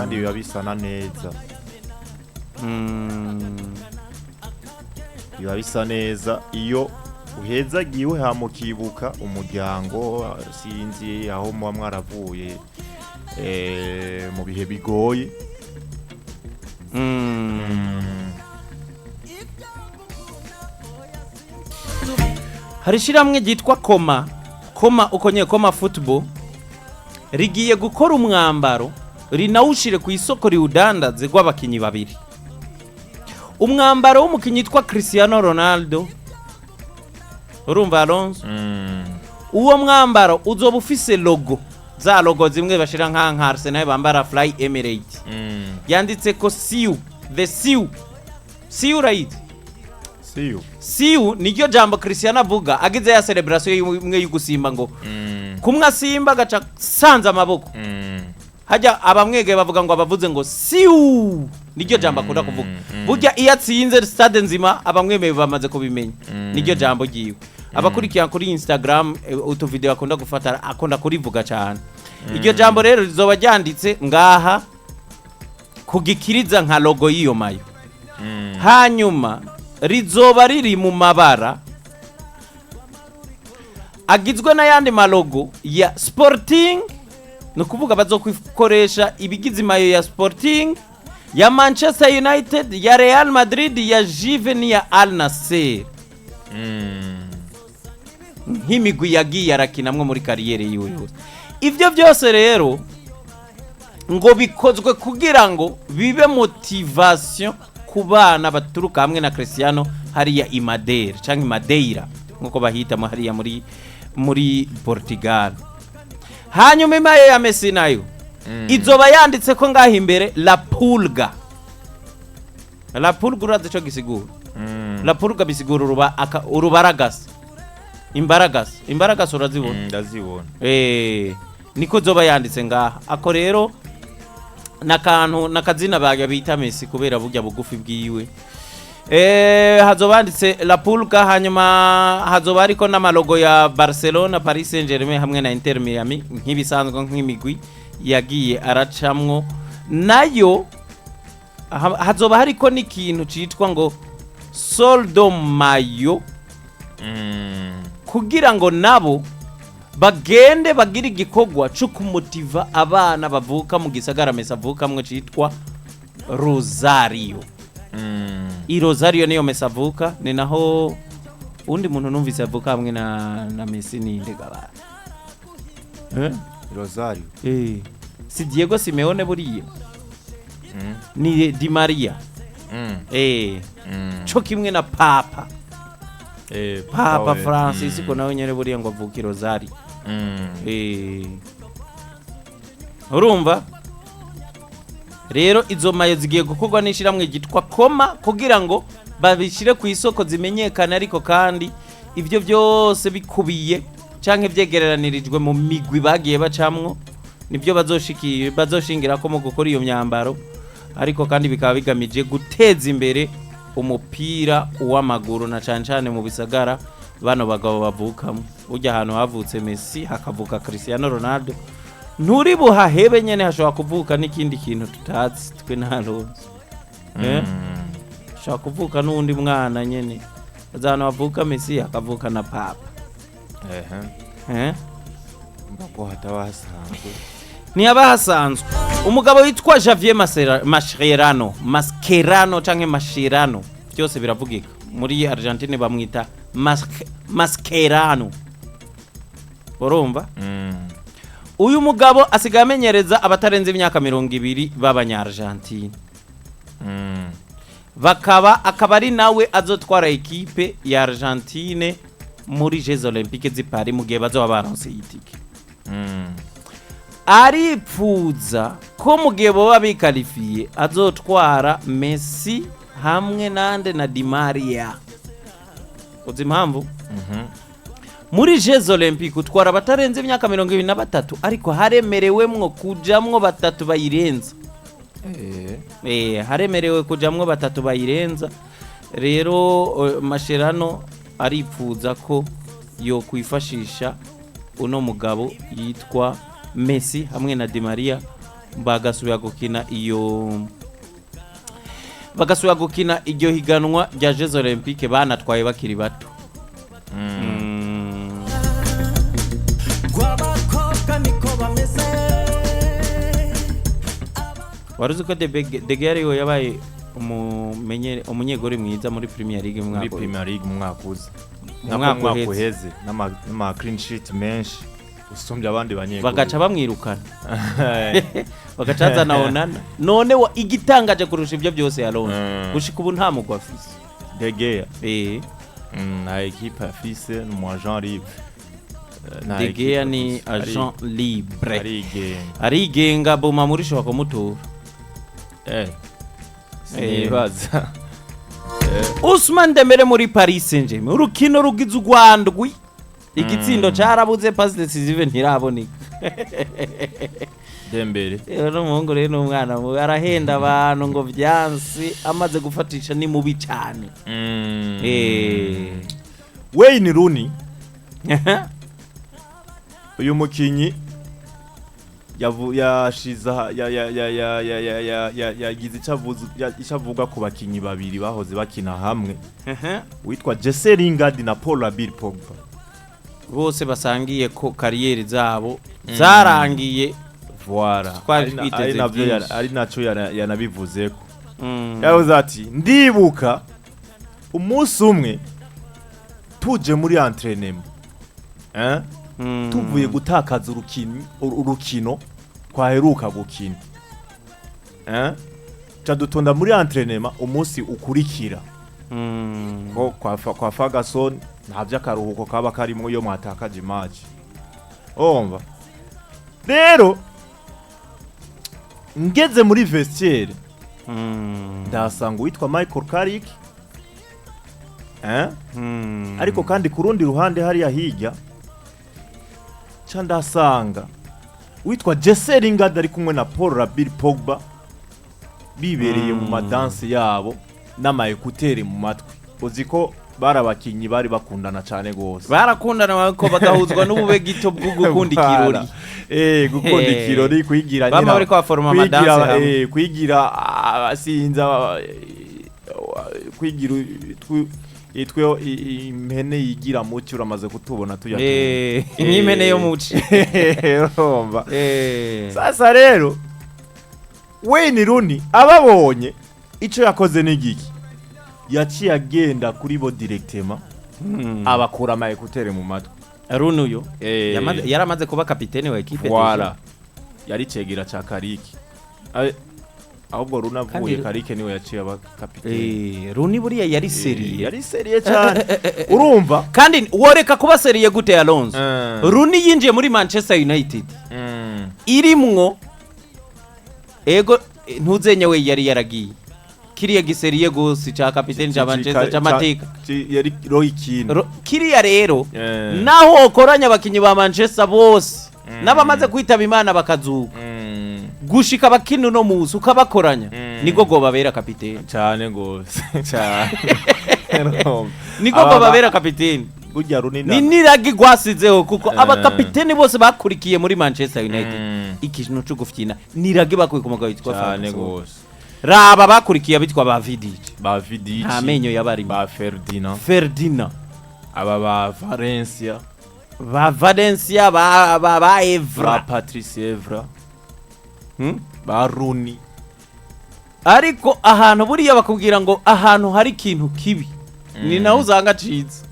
Kandi biba bisa na neza. Biba bisa neza iyo uhezagiwe, hama ukibuka umuryango, sinzi aho muba mwaravuye mu bihe bigoye. Hari ishyirahamwe ryitwa Koma, Koma uko nyine, Koma Football, rigiye gukora umwambaro rinawushire ku isoko riwudandaze rw'abakinyi babiri. Umwambaro w'umukinyi witwa Cristiano Ronaldo, urumva Alonso? Uwo mwambaro uzoba ufise logo, za logo zimwe bashira nka Arsenal bambara Fly Emirates, yanditse ko "Siu", the "Siu". "Siu" urayizi? Siyo. "Siu" niryo jambo Cristiano avuga agize ya celebration imwe y'ugusimba, ngo kumwe asimba agaca sanza amaboko. Hajya abamwegeye bavuga ngo abavuze ngo "Siu", niryo jambo akunda kuvuga. Burya iyo atsinze, stade nzima abamwemeye bamaze kubimenya, niryo jambo ryiwe. Abakurikira kuri Instagram, utuvideo akunda gufata, akunda kurivuga cyane iryo jambo. Rero rizoba ryanditse ngaha kugikiriza nka logo y'iyo maillot. Hanyuma rizoba riri mu mabara agizwe n'ayandi malogo ya Sporting, ni ukuvuga bazokwikoresha ibigize imaillot ya Sporting, ya Manchester United, ya Real Madrid, ya Juve n'iya Al Nassr, nk'imigwi yagiye arakinamwo muri carrière yiwe yose. Ibyo byose rero ngo bikozwe kugira ngo bibe motivation ku bana baturuka hamwe na Cristiano hariya i Madeira, canke Madeira nkuko bahitamo, hariya muri Portugal. Hanyuma imaillot ya Messi nayo izoba yanditse ko ngaho imbere "La Pulga". "La Pulga" urazi ico gisigura? "La Pulga" bisigura urubaragasa, imbaragasa. Imbaragasa urazibona? Ndazibona. Niko zoba yanditse ngaha. Ako rero nakantu nakazina baga bita Messi kubera burya bugufi bwiwe. Hazoba handitse "La Pulga", hanyuma hazoba hariko n'amalogo ya Barcelona, Paris Saint-Germain hamwe na Inter Miami, nk'ibisanzwe, nk'imigwi yagiye aracamwo nayo. Hazoba hariko n'ikintu citwa ngo "Sol de Mayo", kugira ngo nabo bagende bagire igikorwa cyo kumutiva abana bavuka mu gisagara Messi avukamwo citwa Rosario. I Rosario niyo Messi avuka, ni naho undi muntu numvise avuka hamwe na Messi. Ninde gabara, eh? Rosario. Si Diego Simeone buriya? Ni Di Maria. Co kimwe na Papa, Papa we. Francis, ko nawe nyene buriya ngo avuka i Rosario. Urumva rero izo maillot zigiye gukorwa n'ishyirahamwe ryitwa Koma kugira ngo babishyire ku isoko zimenyekane, ariko kandi ibyo byose bikubiye canke byegereranirijwe mu migwi bagiye bacamwo, nibyo bazoshingira ko mu gukora iyo myambaro. Ariko kandi bikaba bigamije guteza imbere umupira w'amaguru, na cane cane mu bisagara bano bagabo bavukamo. Burya ahantu havutse Messi, hakavuka Cristiano Ronaldo, nturi buhahebe nyene, hashobora kuvuka n'ikindi kintu tutazi twe ntaronzi, eh? Hashobora kuvuka n'uwundi mwana nyene. Ahantu havuka Messi hakavuka na Papa. Eh? Mba ko hataba hasanzwe. Ntiyaba hasanzwe. Umugabo witwa Javier Mascherano, Mascherano canke Mascherano, byose biravugika. Muri Argentine bamwita Mascherano, urumva? Uyu mugabo asigaye amenyereza abatarenze imyaka 20 b'Abanya-Argentine. Bakaba akaba ari nawe azotwara ekipe ya Argentine muri Jeux Olympiques z'i Paris mu gihe bazoba baronse iyi tike. Aripfuza ko mu gihe boba bikarifiye azotwara Messi hamwe nande? Na Di Maria. Uzi impamvu? Muri Jeux Olympiques utwara abatarenze imyaka 23, ariko haremerewemwo kujamwo batatu bayirenza. Haremerewe kujamwo batatu bayirenza. Rero Mascherano aripfuza ko yo kwifashisha uno mugabo yitwa Messi hamwe na Di Maria. Bagasubira gukina iyo, bagasubira gukina iryo higanwa rya Jeux Olympiques banatwaye bakiri bato. Rw'abakobwa niko bameze. Wari uzi ko De Gea ariwe yabaye umunyegori mwiza muri Premier League mu Muri mwaka Premier League mu mwaka uza. Mu Nako mwaka mu mwaka uheze. uheze n'ama clean sheet menshi usumbya abandi banyegori. Bagaca bamwirukana, bagaca bazana Onana. None igitangaje kurusha ibyo byose, Alonso, gushika ubu nta mugwi afise. De Gea? Eh. Nta equipe afise, ni umu agent libre. Nta De Gea equipe ni afise. Agent libre. Arigenga. Arigenga, boma muri shobora kumutura. Sinibaza. Ousmane Dembele muri Paris Saint-Germain, urukino rugize urwandwi, igitsindo carabuze, passe décisive ntiraboneka. Dembele. Rero n'umuhungu rero ni umwana mubi, arahenda abantu ngo vyansi, amaze gufatisha ni mubi cyane. Wayne Rooney, uyu mukinyi yashize ya ya ya ya ya ya ya ya yagize icyo avuga ku bakinyi babiri bahoze bakina hamwe, witwa Jesse Lingard na Paul Labile Pogba. Bose basangiye ko carrière zabo zarangiye. Voilà. Twari Ari twiteze navyo byinshi. ari naco yanabivuzeko. Yavuze ati: "Ndibuka umunsi umwe tuje muri entraînement, eh? Tuvuye gutakaza urukino twaheruka gukina, eh? Ca dutonda muri entraînement umunsi ukurikira." Ko kwa Ferguson nta vy'akaruhuko kaba karimwo iyo mwatakaje match. Urumva rero, ngeze muri vestiaire, ndahasanga uwitwa Michael Carrick, eh? Ariko kandi ku rundi ruhande hariya hirya ca ndasanga witwa Jesse Lingard ari kumwe na Paul Labile Pogba, bibereye mu madansi yabo n'ama écouteurs mu matwi. Uzi ko bari abakinyi bari bakundana cane gose. Barakundana ariko bagahuzwa n'ubube gito bwo gukunda ikirori. Voilà. Gukunda ikirori, kwigira Bama nyina bariko baforoma kwigira, amadanse hamwe. Kwigira sinza kwigira itwe impene yigira muci, uramaze kutubona tuya. Nk'impene yo muci. Urumva. Sasa rero Wayne Rooney ababonye, ico yakoze ni giki? Yaciye agenda kuri bo directement, abakura ama écouteurs mu matwi. Rooney uyo yaramaze kuba kapitene wa équipe. Voilà, yari cegera ca Carrick. Ahubwo Rooney avuye, Kandi Carrick niwe yaciye aba kapitene. Rooney buriya yari sérieux. Yari sérieux cyane, urumva. Kandi woreka kuba sérieux gute, Alonso? Rooney yinjiye muri Manchester United irimwo ego ntuzenye we yari yaragiye kiriya gisérieux gose ca kapitene ca Manchester c'amateka. Yari Roy Keane. Kiriya rero, naho wokoranya abakinyi ba Manchester bose n'abamaze kwitaba Imana bakazuka, gushika abakina uno musi ukabakoranya, niko gobabera kapitene. Cyane gose cyane. Urumva. Niko gobabera kapitene. Burya Rooney Ni niragi gwasizeho kuko abakapiteni bose bakurikiye muri Manchester United, ikintu co gufyina niragi bakuye ku mugabo witwa Cyane Ferguson. gose. Raba bakurikiye abitwa ba Vidic. Ba Vidic. Nta menyo yabarimo. Ba Ferdinand. Ferdinand. Aba ba Valencia. Ba Valencia, ba Ba Evra. Patrice Evra. Ba Rooney. Ariko ahantu buriya bakubwira ngo ahantu hari ikintu kibi ni naho usanga ciza.